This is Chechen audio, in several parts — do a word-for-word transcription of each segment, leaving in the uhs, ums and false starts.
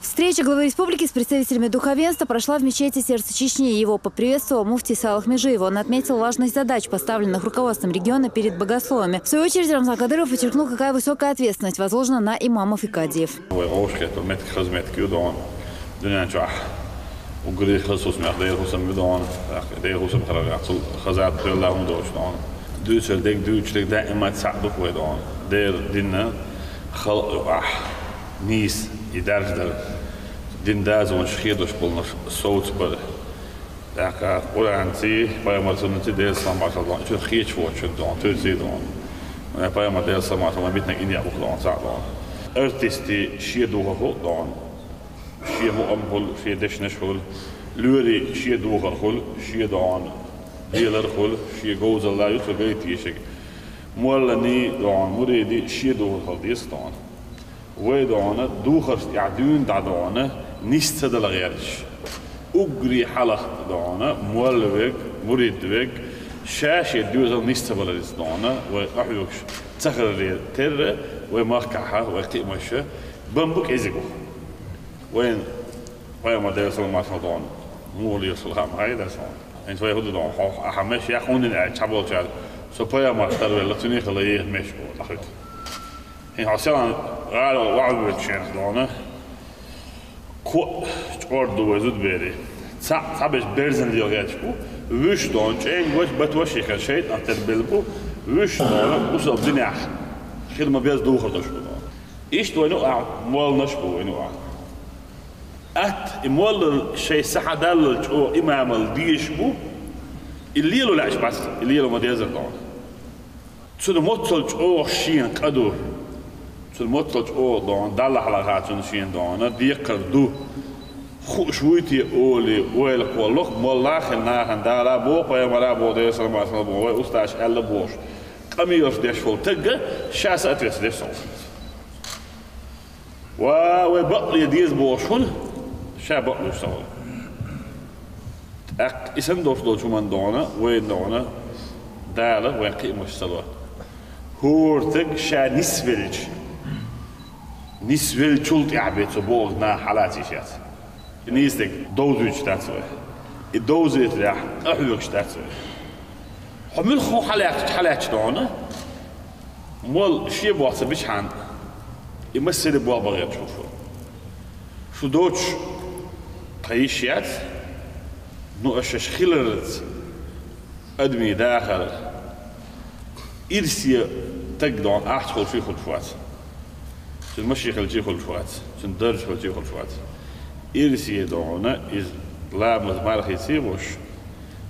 Встреча главы республики с представителями духовенства прошла в мечети «Сердце Чечни». Его поприветствовал муфтий Салах Межиев. Он отметил важность задач, поставленных руководством региона перед богословами. В свою очередь, Рамзан Кадыров подчеркнул, какая высокая ответственность возложена на имамов и кадиев. Вай гӀовшкхетар меттиг хаза меттиг ю дона. Дуьнен чохь уггаре хаза хӀусамех Делан хӀусам ю дона. Делан хӀусам хиларах цул хаза а хӀума доцуш дона. Дуьйцур дерг, дуьйцуш дерг даимат цхьаъ ду вай дона. Делан динна халкъ юкъахь нийса и даржадар, дин дозанаш хедош болнаш совцабар. ТӀаккха Къуръанций, пайхамар суннатций, Делан салам маршалла дона, чуьра хеташ воцучун дона, туьрций дона. Вай пайхамар, Делан салам маршалла, битнарг и некъ бу дона, цхьаъ дона. Артистий шен духар хуьлу дона. Шен мукъам хуьлу, шен дешнаш хуьлу, лоьрий шен духар хуьлу, шен дона лелар хуьлу, шен говзалла ю цу гайта ешарг. Молланий дона, муридий шен духар хила деза дона. Вай дона, духаршна тӀехь дуьйна дӀа дона, нис ца дала гӀерташ. Уггаре хьалха дона, молла верг, мурид верг, ша шен доьзал нис ца баларца дона, вай къахьоьгуш ца хиларе терра, вай махкахь, вай кхиамаша, бан бу кӀезиг ву. Вайн пайхамар, Делан салам маршалла дона, муха лелаш хила хаа ма хьайда сан. ХӀинца вай хӀун ду дона, хьо ахьа меш яххундина аьлла, цхьаболчара, со пайхамарш тарвелла, цуьнан хила еха меш бу, дӀахуьйту. ХӀинца хьо селхана гӀала вахьа воьду шена дона, кхоъ чкъор ду вай зудаберий. Цхьаъ цхьаберш берзан лела гӀерташ бу, вуьш дона, чӀенга вач, бат вач яхана шайтӀан тера белла бу, вуьш дона, усал динехь хила ма беза духар долуш бу дона. Иштта вайна юкъахь молланаш а бу вайна юкъахь. Атта и моллал шайн сахьадаллал чӀогӀа имамал дезаш бу, и лело лаьаш бац, и лело ма дезара дона. Цунна моццал чӀогӀа шена къа ду. Цунна моццал чӀогӀа дона, Далла хьалха цунна шена дона, декхар ду. Хууш вуй те олий, ойла кхоллалц, молла а хилла нахана Дала боху, пайхамара боху, Делан салам маршалла боху, вай устазаша аьлла бохуш, къамелаш деш волу тагга ша соответственно деш ца волу. Ва вай бакъле деза бохуш хӀуна, ша бакълуьйш ца волу. ТӀаккха и санна долуш долчу хӀуманна дона, вайна дона, Дала вайн кхиамаш ца ло. ХӀора стаг ша нисвелча, нисвеллачул тӀаьхьа бен цо бохург наха хьалацийша яц. И нийса стаг довзуьйтуш дац вай. И довзийтарехь къахьоьгуш дац вай. Хьо муьлхха хьалаьцча, хьалаьцча дона, молла шен болх ца бичхьана, и массаре болх бан гӀерташ ву шу. Шу доцуш тхан йиш яц, ну, аша шаьш хиларца адамийн дахар, ирсе стаг дона ахча хуьлуш хуьлуш вац. Цуьнан машен хилча хуьлуш вац, цуьнан даржа хилча хуьлуш вац. Ирсе дона иза ламаз мархица а вуш,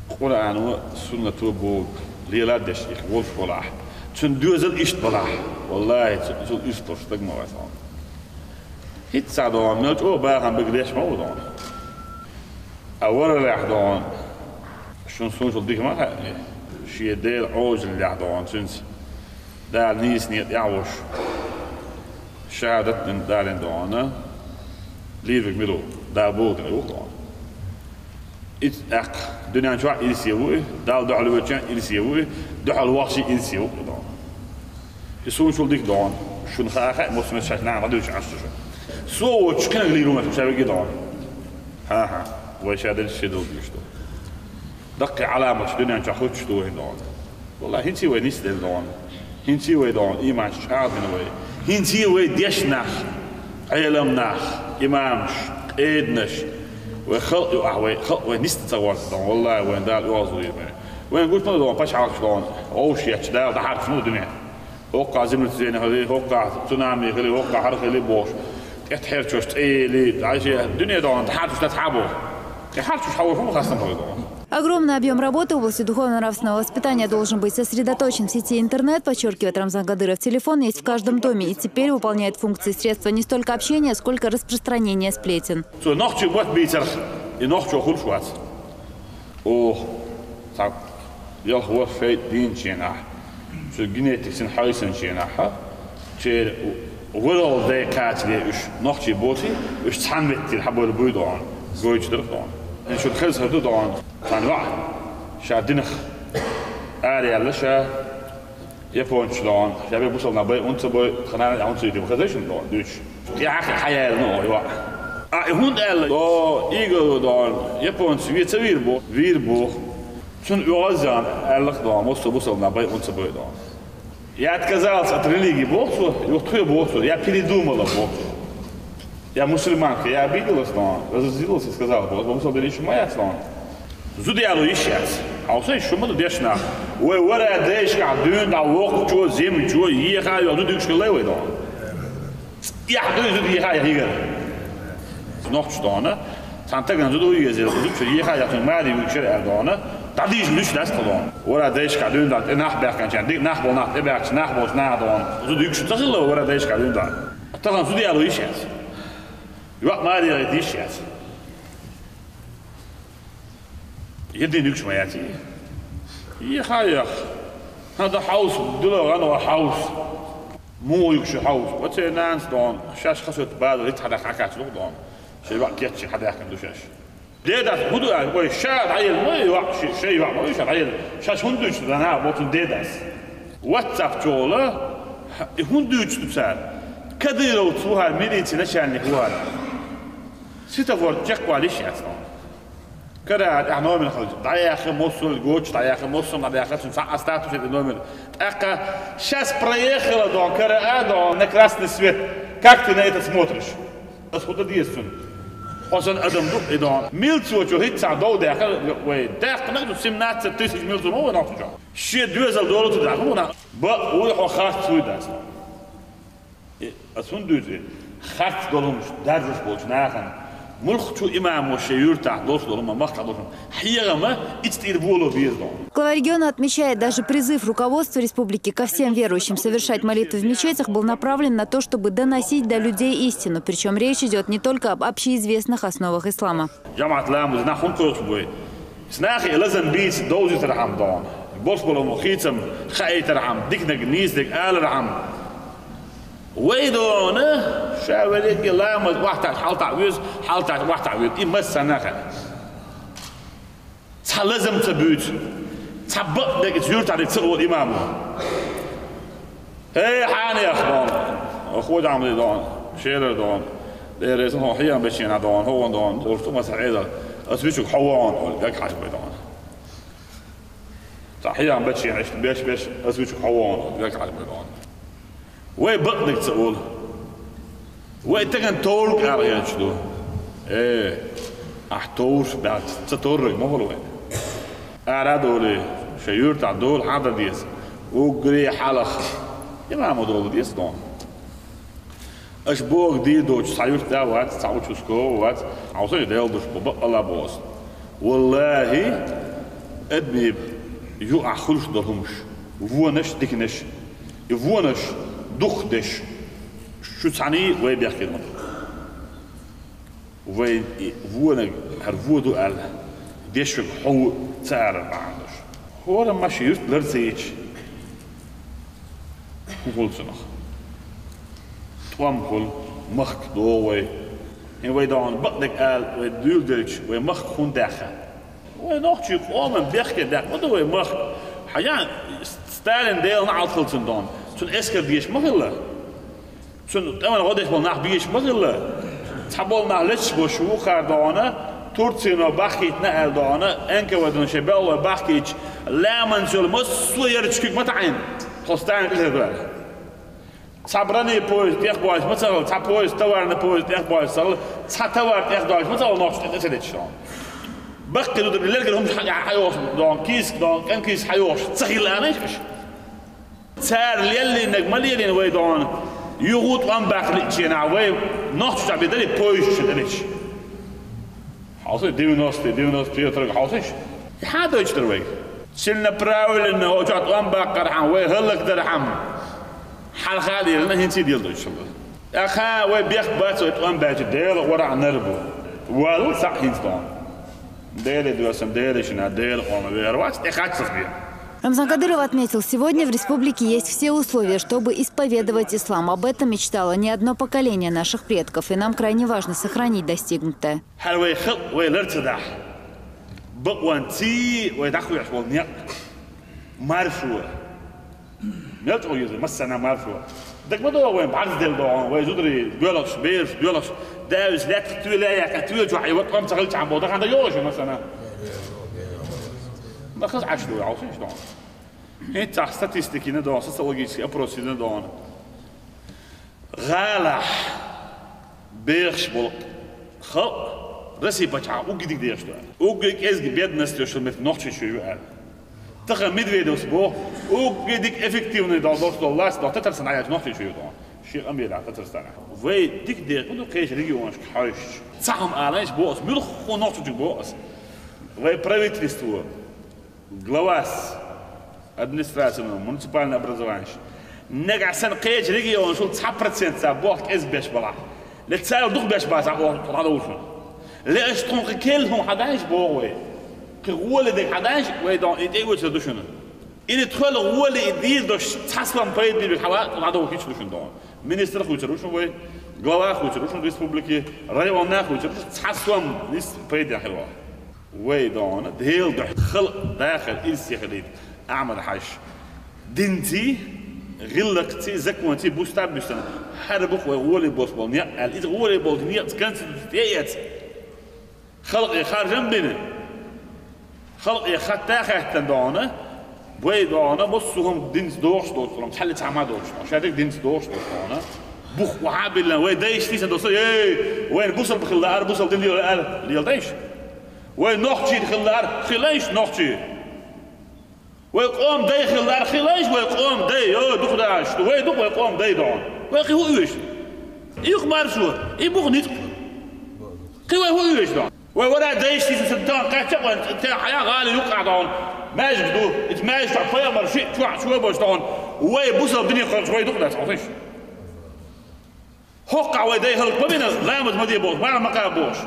Къуръано а, суннато а бохург лела а деш, их волуш волахь, цуьнан доьзал иштта балахь, валлахӀи, цу, цул ирс долуш стаг ма вац хьуна. ХӀинца дона, мел чӀогӀа бахам бага деш ма ву дона. А вараллехь дона, шун суна чул дика ма хаьа, шен Делан Ӏожаллехь дона, цуьнца Дала нийса некъа тӀехь а вуш, шахӀадат дина далийна дона, лийриг мила ву, Дала бохург дина ву дона. Иза тӀаккха дуьнен чохь ирсе ву и, Далла дуьхьал воьдучохь ирсе ву и, дуьхьал вахча ирсе ву и дона. И суна чул дика дона, шуна хаа хаьа, массо а меттехь шаьш нахана дӀадуьйцуш Ӏаш ду шу. Со а воцуш кхинаг лийр ву ша веги дона. ХӀан-хӀа, вай ша делча ши дал дийш ду. Даккхий Ӏаламаташ дуьнен чохь хуьттуш ду вайна дона. ВаллахӀи, хӀинций вай нисделла дона. ХӀинций вай дона, иманаш чӀагӀдина вай. ХӀинций вай дешнаш, Ӏелам нах, имамаш, къеданаш, вай халкъ юкъахь, вай халкъ вай нисдан ца гӀорта дона. ВаллахӀи, вайна Дала оьгӀаз лур ю вай. Вайна гуш ма ду дона, пачхьалкхаш дона, вовшах етташ Дала дӀахьарчаш ма ду дуьне. ХӀокхахь землетрясение хили, хӀокхахь цунами хили, хӀокхахь хӀара хили бохуш. ТӀетхьерчош цӀе ели, дӀа дуьне дона, дӀахьарчаш дан цхьа а боху. ТӀехьарчаш хьан вай хӀума хастам хила дона. Огромный объём работы в области духовно-нравственного воспитания должен быть сосредоточен в сети интернет, подчеркивает Рамзан Кадыров. Телефон есть в каждом доме и теперь выполняет функции средства не столько общения, сколько распространения сплетен. Цо нохчий мотт бийцарх, и нохчо хуьлуш вац. Оха, цхьа ялх-ворхӀ шайтӀа дийначу хенахь, цу генетикаца хьаьвсинчу хенахь, церан варалла дай кхачале уьш нохчий боций, уьш цхьана меттера хьабевлла буй дона, гойтуш дара дона. ХӀинца шуна хеза хир ду дона, цхьана йоӀ, ша динах араяьлла ша, япончу дона, ша бен бусалба нах байъа хӀунда ца бой, тхан нана а хӀунда ца юьтий, хеза шуна дона, дуьйцуш. ТӀаьхьа хьаяьлла оха йоӀ. А и хӀунда аьлла, до, игало, до, японцы ве ца вийр бо, вийр бо. Цунна оьгӀаз ян аьллах, до, массо бусалба нах байъун ца бой, до. Я отказался от религии, боху цо, и вот тхо боху цо, я передумала, боху цо. Я мусульманка, я обиделась, но разозлилась и сказала, боху, бо мусалба дин ишта ма яц, но. Зуда яло йиш яц. Хьовсай, шу ма ду дешна. Вай вара дайшкахь дуьйна дӀа воккхачо, зимачо, еха йо, зуда юкъаш хилла вай, до. Эхь дуй зуда еха, я хигар. Нохча дона. Цхьан тагана зуда ву еза, зудчо еха, я цунна мади вуьгшар аьлла дона. ДӀадийжа луьш дац тхо дона. Вара дайшкахь дуьйна дӀа, тӀе нах баьхканча, дик нах болу нах, тӀе баьхкача нах болчу наха дона. Зуда юкъаш ца хилла, вара дайшкахь дуьйна дӀа. Тахана зуда яло йиш яц. ЙоӀ маре гӀайта йиш яц. Един юкъаш ма яц и. И хьан яха? Хьан дан хьовса, дила гӀан ва хьовса. Муха юкъаш хьовса. Оцу нанас дона, шаьш хасуьйту базар, хӀицца хьан даккха хьакхача лух дона. Шайн йоӀ кечча хьадаьхкина ду шаьш. Дедас хӀун ду аьлла, вай ша дӀаелла ма йоӀ, ши-, шайн йоӀ ма вай ша дӀаелла. Шаьш хӀунда дуьйцу дан наха боху цунна дедас? WhatsApp чу гӀола, и хӀунда дуьйцу ду цара? Кадыровц ву хӀара, милицин начальник ву хӀара. Светофор чекхвала йиш яц хьуна. Кара а тӀехь номер хилча, дӀаяхьа, мосул гоча дӀаяхьа, мосул дӀаяхьа, цуьнан цхьа а статусе тӀе номер. ТӀаккха: «Щас проехала, дон, кара а, дон, на красный свет. Как ты на это смотришь?» Ас хӀун дан деза цунна? Хьо сан адам ду и, дон. Милцочо хӀицца дов даьккхина вай. Даьккхина ду семнадцать тысяч милцо ма вай нохчо. Шен доьзал долу ца даха вуна. Бакъ вуй хьо, харц вуй дац. И ас хӀунда дуьйцу и? Харц долу хӀумаш даржош болчу нахана, муьлххачу имамо шен юьртахь долуш долу хӀума, махкахь долуш хӀума, хьехама, ица тӀера боло беза долу. Глава региона отмечает, даже призыв руководства республики ко всем верующим совершать молитвы в мечетях был направлен на то, чтобы доносить до людей истину. Причем речь идет не только об общеизвестных основах ислама. ЖамаӀат ламаз нах хӀунда кхойкхуш бу вай? Снахи лазам бийца довзийтархьама дона. Болуш болу хийцам хаийтархьама, диканиг, нийсаниг алархьама. Вай дона, ша верриге ламаз охьатаьӀча хьалтаьӀа веза, хьалтаьӀча охьатаьӀа веза. И массанхьа. Цхьа лазам ца буьйцу, цхьа бакъдерг цу юьртахь дерг ца олу имамо. Эй, хьанех дона, хо дӀа ма дона, шерар дона. Дера, сан хьо хьехам бечийна дона, хьо вон дона, олуш тӀе маса хьеза, ас вичуг хьо вон, олу, гаг хьажа бай дона. Цхьа хьехам бечийна иштта беш-беш, ас вичуг хьо вон, олу, гаг хьажа бай дона. Вай бакъдерг ца олу. Вай тагана товрг ала хеташ ду. Э, ахь товраш баьлча, ца торраг ма хуьлу вай. Ара а долий, шайн юьртахь долу хьан дан деза. Уггаре хьалха имамо долу деза дона. Аша бохург дийр доцуш цхьа юьртда а вац, цхьа участковый а вац, хьовсал, Делан дуьхьа бо, баккъалла а боху ас. Валлахи, адамийн юкъахь хуьлуш долу хӀумаш, вонаш, диканаш, и вонаш духкхуш дерш, шу цхьаьний вай бехке ма ду. Вайн и вониг, хӀара вон ду аьлла, дешверг хьо ву ца арара бахьана долуш. ХӀора маша юьрт лар ца йича, хӀун хуьлу цунах? ТӀом хуьлу, махка догӀу вай. ХӀин вай догӀун бакъдерг ала, вай дуьйладелча, вай махка хӀунда даьхна? Вай нохчий къоман бехке даьккха ма ду вай махка. Хьажа, Сталин Делан Ӏалт хилла цунна догӀун. Цунна эскар дезаш ма хилла. Цунна тӀеман гӀо деш болу нах безаш ма хилла. Цхьаболу нах леташ болуш ву хӀара догӀун, Турцино бахкийтина аьлла догӀун, Н К В Д-но шайн белхалой бахкийтича, лаьманца йолу массо а ярташ куьг ма таӀийна, тхо Сталин тӀе лерина. Цхьа бронепоезд тӀехбовлуш ма ца хилла, цхьа поезд, товарный поезд тӀехбовлуш ца хилла, цхьа товар тӀехбовлуш ма ца хилла, нохчаша тӀе ца леташ догӀун. Баккхий ду, лергара хӀумаш хьа-, хьайохуш догӀун, кийсак догӀун, кӀен кийсак хьайохуш ца хилла аьлла иштта. Цара леллинарг ма лелийна вай догӀун, юха тӀом баккха лиъча нах вай нохчашца бен дарий поезд чу тӀе леташ. Хьовсий, девяностый, девяносто первый тарг хьовсийша. Хьан дойтуш дара вайга? Целенаправленно оцу тӀом баккхархьама, вай хӀаллакдархьама, хьалха а лелийна, хӀинца а леладойтуш хилла. ТӀаккха вай бехк бац, вай тӀом баьлча, Делан орахь нар бу. Валла цхьаъ хӀинца догӀун. Деле доьссина, Деле шина, Делан къоман вер вац, тӀе хаччалц бен. Рамзан Кадыров отметил, сегодня в республике есть все условия, чтобы исповедовать ислам. Об этом мечтало не одно поколение наших предков, и нам крайне важно сохранить достигнутое. ХӀара вай халкъ вай лар ца дахь, бакъонций вай дӀакхоьхьуш волу некъ маршо. Мел чӀогӀа еза, массарна маршо. Дага ма догӀу вайн бӀарзделла догӀу, вай зударий доьлхуш, бераш доьлхуш, даьвис лаьттах тоьла яьккха, тоьла чохь и ватӀом ца хилчахьана боху, дахана дан йогӀуш ю, масана. Нахаз Ӏаш ду, Ӏовсийша догӀу. ХӀинца статистикина догӀу, социологический опрос йина догӀу. ГӀалахь бехаш болу халкъ Россия пачхьа угги дика дехаш ду аьлла. Угги кӀезиг бедность йолуш меттиг Нохчийчоь ю аьлла. Тахана Медведевс боху, угги дика эффективный долу, долуш долу лац долу Татарстан Ӏаяч Нохчийчоь ю догӀу. Шен къамелехь Татарстанехь. Вай дика дехаш ма ду кхечу регионашка хьаьжча. Цхьа хӀума аланаш боху ас, муьлхха Нохчийчу боху ас. Вай правительство, главас, администрацияно, муниципальное образованиеш. Нагахь санна кхечу регионашкахула цхьа процент цхьа болх кӀезиг беш балахь, ле царал дукха беш бацахь, оха дӀадовлуш ву. Ле аша тхуна кхин керла хӀума хьадайша боху вай. Кхин гӀоле дерг хьадайша, вай догӀу и тӀеоьцур ду шуна. Или тхол гӀоле и дийр долуш цхьа сом пайда бийр хьала дӀадовлуш ду шуна догӀу. Министр хуьйцур ву шуна вай, глава хуьйцур ву шуна республики, районна хуьйцур ву шуна, цхьа сом нис пайда хир ваха. Вай догӀу, Делан дуьхьа халкъ дахар ирсе хилийта, Ахьмад-Хьаьжа. Динций, гӀиллакхций, законций бустам буьстина, хӀара бу-кх вай гӀоле болуш болу некъ аьлла. Иза гӀоле болчу некъаца конституци тӀеэца. Халкъе харжам бина. Халкъе хатта а хаьттина догӀу, вай догӀу, массо а хӀума динца догӀуш доцург, цхьалли цхьа ма доцуш, ша дерг динца догӀуш доцург. Бух охьа а биллина, вай дайша тийсина доцу, эй, вайна бусалба хила лаьара, бусалба дин лела лаьара, лела дайша. Вай нохчий хила лаьара, хила лайша нохчий. Вай къоман дай хила лаьара, хила лайша вай къоман дай, йо, дукха даьлча, вай ду-кх вай къоман дай догӀу. Вай кхин хӀун оьшу? Юха маршо, и буха ницкъ. Кхин вай хӀун оьшу догӀу? Вай вара дайша тийсина сан тахана кхачча а вайн, те хьая гӀала юккъахь догӀу. Маьждиг ду, иза маьждиг чохь пайхамар шиъ чохь шо баш догӀу. Вай бусалба дине кхоьллуш вай дукха дац хьовсийша. ХӀокхахь вай дай хӀаллак ма бина, ламаз ма де бохуш, марха ма кхаба бохуш.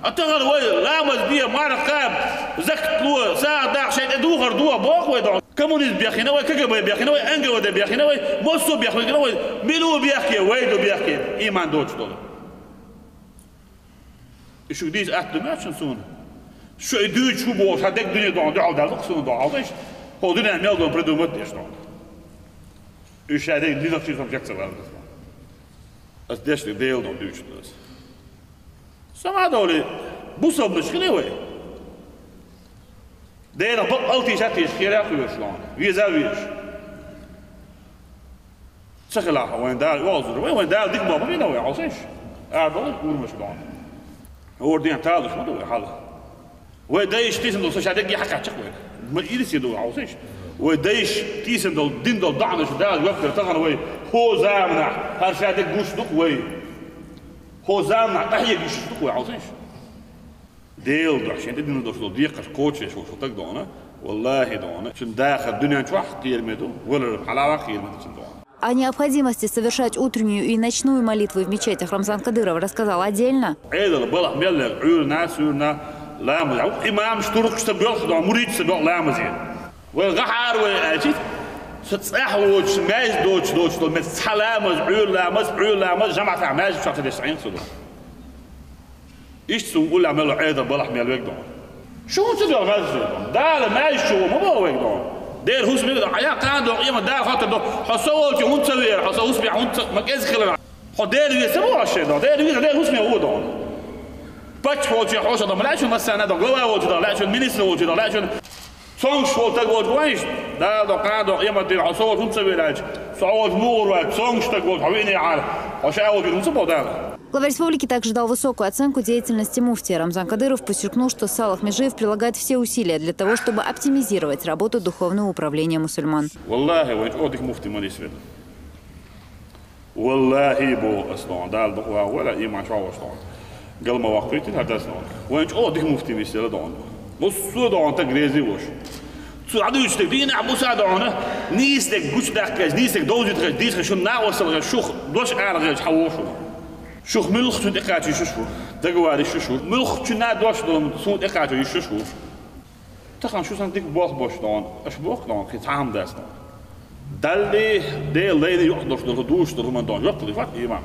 А тахана вай ламаз де, марха кхаба, закат ло, сагӀа даха, шайн тӀе духар до боху вай догӀу. Коммунизм бехкина вай, КГБ бехкина вай, НКВД бехкина вай, массо а бехкина вай, мила ву бехке, вай ду бехке, иман доцуш долу. И шуьга дийца атта ду моьтту шуна суна? Шу и дуьйцуш хӀун боху, ша дерг дуьне догӀу, дуьхьал далла суна догӀу, хьовсийша? ХӀо дуьненан мел долу придумать деш догӀу. Уьш ша дерг динах ши сом чек ца ваьлла. Ас дешниг Делан догӀу дуьйцуш ду ас. Сама довлий, бусалбанаш хилий вай? Делах бакъ алтийша а тийша, хера а кхоьруш догӀу, веза а везаш. Ца хилахь, вайн Дала оьгӀазлур вай, вайн Дала дика боху ма вина вай, хьовсийша? Ара долу урамаш догӀу. ХӀора ден талуш ма ду вай хьала. Вай дайша тийсина долу со ша дерриге хьакхаьчча вай. Ма ирсе ду, хьовсийша? Вай дайша тийсина долу, дина долу доӀанаш Дала жоп дара тахана вай. ХӀо заманахь, хӀара ша дерг гуш ду-кх вай. ХӀо заманахь къахьега йиш ду-кх вай, хьовсийша? Делан дуьхьа шен тӀе дина долуш долу декхарш кхочушъеш волуш стаг догӀу, валлахӀи догӀу, цуьнан дахар дуьнен чохь кхераме ду, валар хьалавахь кхераме ду цуьнан догӀу. О необходимости совершать утреннюю и ночную молитвы в мечетях Рамзан Кадыров рассказал отдельно. Ӏедал балахь мел лерг Ӏуьйранна, суьйранна ламаз. Имамаш, туркхаш ца боьлху догӀу, мурдаш ца боьлху ламазе. Вай гӀахьара вай аьлча, со цӀахь воцуш, маьждиг доцуш, доцуш долу меттиг цхьа ламаз, Ӏуьйра ламаз, Ӏуьйра ламаз, жамаӀатехь маьждиг чохь ца деш цхьа хӀинца ду. Иштта суна уллехь мел Ӏедал балахь мел верг догӀу. Шу хӀунда ца доьгӀу маьждиг чу? Дала маьждиг чу ву ма боху вайга догӀу. Дера хӀусаме а догӀу. Хьан кхана догӀу, къемат Дала хоттур ду. Хьо со волчу хӀунда ца веара, хьо со хӀусаме хӀунда ца, ма кӀезиг хилара. Хьо Дела веза ца боху аш шен догӀу. Дела веза, Дела хӀусаме ву догӀу. Паччахь волчу хьоша догӀу, ма лаьа шуна массарна догӀу, глава волчу догӀу, лаьа шуна министр волчу догӀу, лаьа шуна. Цомгуш волу стаг волчу вайша, Дала догӀу, кхана догӀу, къемат дийнахь хьо со волчу хӀунда ца веара аьлча, со волчу муха ву вай, цомгуш стаг волчу хьо виъне Ӏара, хьо ша волчу хӀунда ца боху Дала. Глава республики также дал высокую оценку деятельности муфтия. Рамзан Кадыров подчеркнул, что Салах Межиев прилагает все усилия для того, чтобы оптимизировать работу духовного управления мусульман. Валлахи, вайн чӀогӀа дика муфти ма нисвелла. Валлахи, боху ас догӀу, Дала дукха ван вала, иман чохь волуш догӀу. Гал ма ваккхуьйтина хӀара дас догӀу. Вайн чӀогӀа дика муфти нисвелла догӀу. Массо а догӀу стаг реза волуш. Цу Ӏадуьйцу стаг дийнахь буса догӀу, нийса дерг гучудаккхаш, нийса дерг довзуьйтахаш, дийцахаш, шуна накъосталгӀаш, шух дош алагӀелча хьан вохуш ву. Шух муьлхха цунна тӀекхача йиш ю шу, дагавар йиш ю шу. Муьлхха цуьнан дош долу суна тӀекхача йиш ю шу. Тахана шу сан дика болх беш догӀу, аша боху догӀу, кхин цхьа хӀума дац догӀу. Далли, Делан лайна юкъа долуш долу, дуьйцуш долу хӀуманна догӀу, жоп лур вац имам.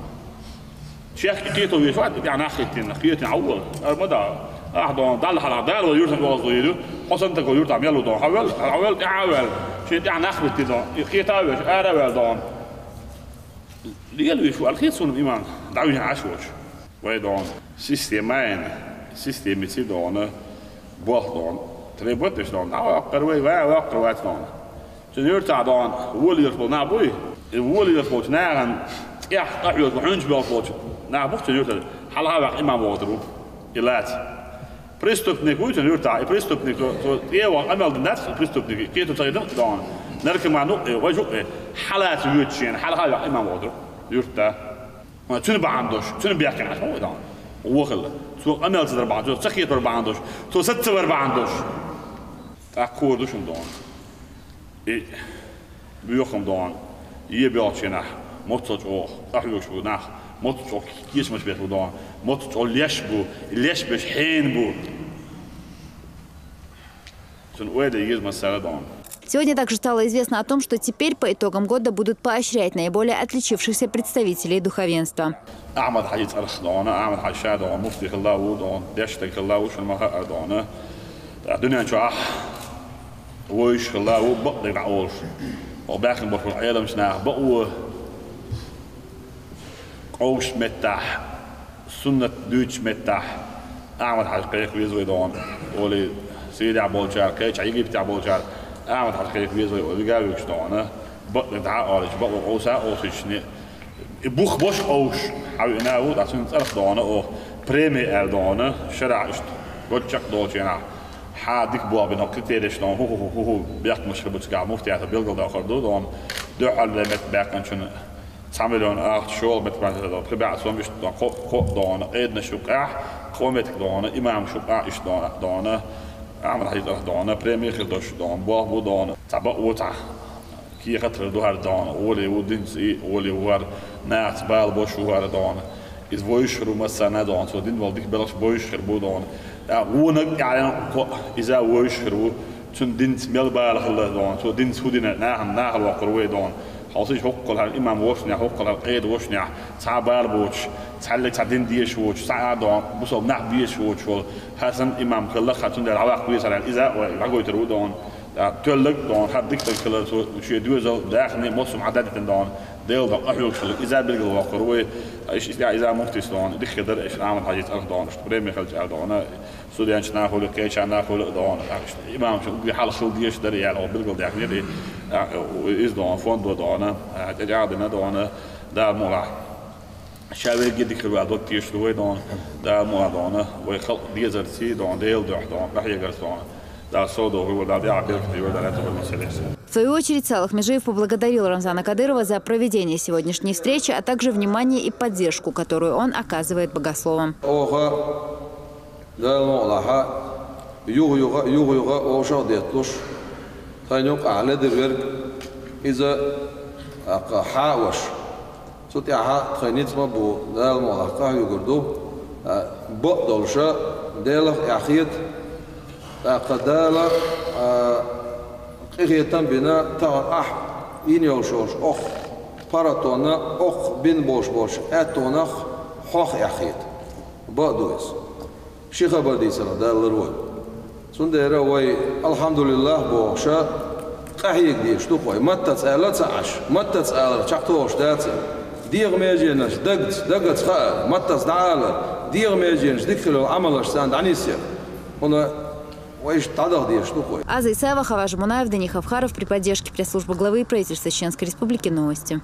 Чехка кхето веш вац, тӀехь нах хӀиттина, кхетина хьан вала, ара ма да. Ахь догӀу, Далла хьалха, Дала вай юьртан оьгӀаз ло йийр ю, хьо санна стаг вай юьртахь мел ву догӀу, хьо ваьлла, хьо ваьлла, тӀаьхьа а ваьлла, шен тӀехь нах хӀиттина догӀу, и кхета а веш, ара а ваьлла догӀу. Лелавеш ву аьлла хета суна, иман, дӀавижина Ӏаш волча. Вай дона системайна, системица дона, боху дона, требовать деш дона, дӀаваккхар вай, вай ваккхар вац дона. Цуьнан юьртахь дона, волаерш болу нах буй, и волаерш болчу нахана тӀехь къахьоьгуш бу, хьуьнчу боьлхуш болчу нах бу цуьнан юьртара, хьалха ваьккха имам вогӀур ву, и лаца. Преступник вуй цуьнан юьртахь, и преступник, цо, цо тӀе а вахана къамел дина дац, преступник, кхето ца хилла дона, наркоман ву-кх и, важа ву-кх и, хьалаца воьдуш шена, хьалха ваьккха имам вогӀур ву юьртахь. Цуьнан бахьана долуш, цуьнан бехкенаш ма ву дона. Вон хилла. Цо къамел ца дар бахьана, цо ца кхетор бахьана долуш, цо саца ца вар бахьана долуш. ТӀаккха хӀора ду шуна дона. И боьха-м дона. Е боьлхучу хенахь, моццал чӀогӀа къахьоьгуш бу нах, моццал чӀогӀа кечамаш беш бу дона, моццал чӀогӀа леш бу, леш беш хьенан бу. Цуьнан ойла еза массара дона. Сегодня также стало известно о том, что теперь по итогам года будут поощрять наиболее отличившихся представителей духовенства. Ахьмад-Хьаьжин цӀарах дона, Ахьмад-Хьаьжа ша дона, муфти хилла ву дона, дешна стаг хилла ву шуна ма хаьара дона. ТӀаккха дуьнен чохь вевзаш хилла ву бакъдерг дӀаолуш. Оха баьхна болуш болу Ӏеламчу наха бакъо, къовсучу меттехь, суннат дуьйцучу меттехь Ахьмад-Хьаьжа кхайкха веза вай дона, олий, Сирехь болчара, кхечахь Египетехь болчара Ахьмад-Хьаьжа кхайкха веза вай олий, вига а вуьгуш дона, бакъдерг дӀа а олуьйтуш, бакъо къовса а къовсуьйтуш, и бух бош къовсуш хьан веана ву, ткъа цуьнан цӀарах дона оха преми аьлла дона, шарахь иштта гоччакх долчу хенахь, хьан дика болх бина критереш дона, хӀу-хӀу-хӀу-хӀу, бехкамаш хир бу цигахь муфтиятах билгалдоккхур ду дона, дуьххьарлера меттах баьккхинчун цхьа миллион ахча, шолгӀа меттиг бан дара, пхи баьӀ сом иштта дона, кхо, кхо а дона, Ӏедалш юкъахь, кхо меттиг дона, имамаш юкъахь иштта дона, дона, Ахьмад-Хьаьжин цӀарах дона, преми хир долуш дона, болх бу дона, цхьа бакъо цхьа кехат хир ду хӀара дона, олий ву динца и, олий ву хӀара, нахаца бала бош ву хӀара дона. Иза вевзаш хир ву массарна а дона, цо дина болу дика белхаш бевзаш хир бу дона. ТӀаккха вониг а тӀаьхьа кхо, иза а вевзаш хир ву, цуьнан динца мел бала хилла дона, цо динца хӀун дина, нахана нахала воккхур ву и дона. Хьовсийша, хӀоккхул хӀара имам волчунехь, хӀоккхул хӀара Ӏеда волчунехь, цхьа а бала боцуш, цхьаьллиг цхьа дин дезаш воцуш, цхьа а дона, бусалба нах безаш воцуш волу, хӀара санна имам хилла, хӀара цундела дӀаваккха везара аьлла, иза а вай дӀагойтур ву дона. ТӀаккха тоьлларг а дона, хӀара дика стаг хилар, цо шен доьзал, дахни, массо а хьан дадитина дона, Делан дуьхьа къахьоьгуш хилла, иза а билгалвоккхур ву вай, иштта, иза а муфтис дона, дика хир дара, иштта Ахьмад-Хьаьжин цӀарах дона, иштта преми хилча аьлла дона, студенташ нахула, кхеча нахула а дона, тӀаккха иштта имамаш угги хьалха хила дезаш дара аьлла, оха билгалдаьккхинера и, а, иза дона, фондо дона, а, тӀечӀагӀдина дона, Дала мукъалахь. Ша верриге дика хир ву аьлла дог тешаш ду вай дона, Дала мукъалахь дона, вай халкъ дезарций дона, Делан дуьхьа дона, къахьегарца дона. Дала сов дохур ву, Дала тӀаьхьа беркате ву, Дала аьтто бан массаьрца. В свою очередь, Салах Межиев поблагодарил Рамзана Кадырова за проведение сегодняшней встречи, а также внимание и поддержку, которую он оказывает богословам. Оха Дала мукъалахь, юха-юха, юха-юха вовшах а детталуш, тхайна юкъахь ледара верг, иза, тӀаккха, хьан а ваша. Цу тӀехь тхайн ницкъ ма бу, Дала мукъалахь, къахьоьгур ду, а, бакъдолуша, Делах а эхь хета, тӀаккха Дала, а, къинхетам а бина, тахана ахь йина йолуш йолуш окху паргӀатонна, окху бина болуш болчу аьттонах хьох а эхь хета. Бакъ ду иза. Ши хабар дийцарх Дала лар вай. Цундела вай, алхьамдулиллахӀ бохуша, къахьега дезаш ду-кх вай. Маттаца аьлла а ца Ӏаш, маттаца алар чекхтохуш дац. ДегӀан меженаш дагца, дагаца хаьа, маттаца дӀаала, дегӀан меженаш дика хилла йолу Ӏамалаш царна дӀанисъян. ХӀунда вай иштта дӀадаха дезаш ду-кх вай. Аза Исаева, Хаваж Мунаев, Дани Хавхаров при поддержке пресс-службы главы и правительства Чеченской Республики. Новости.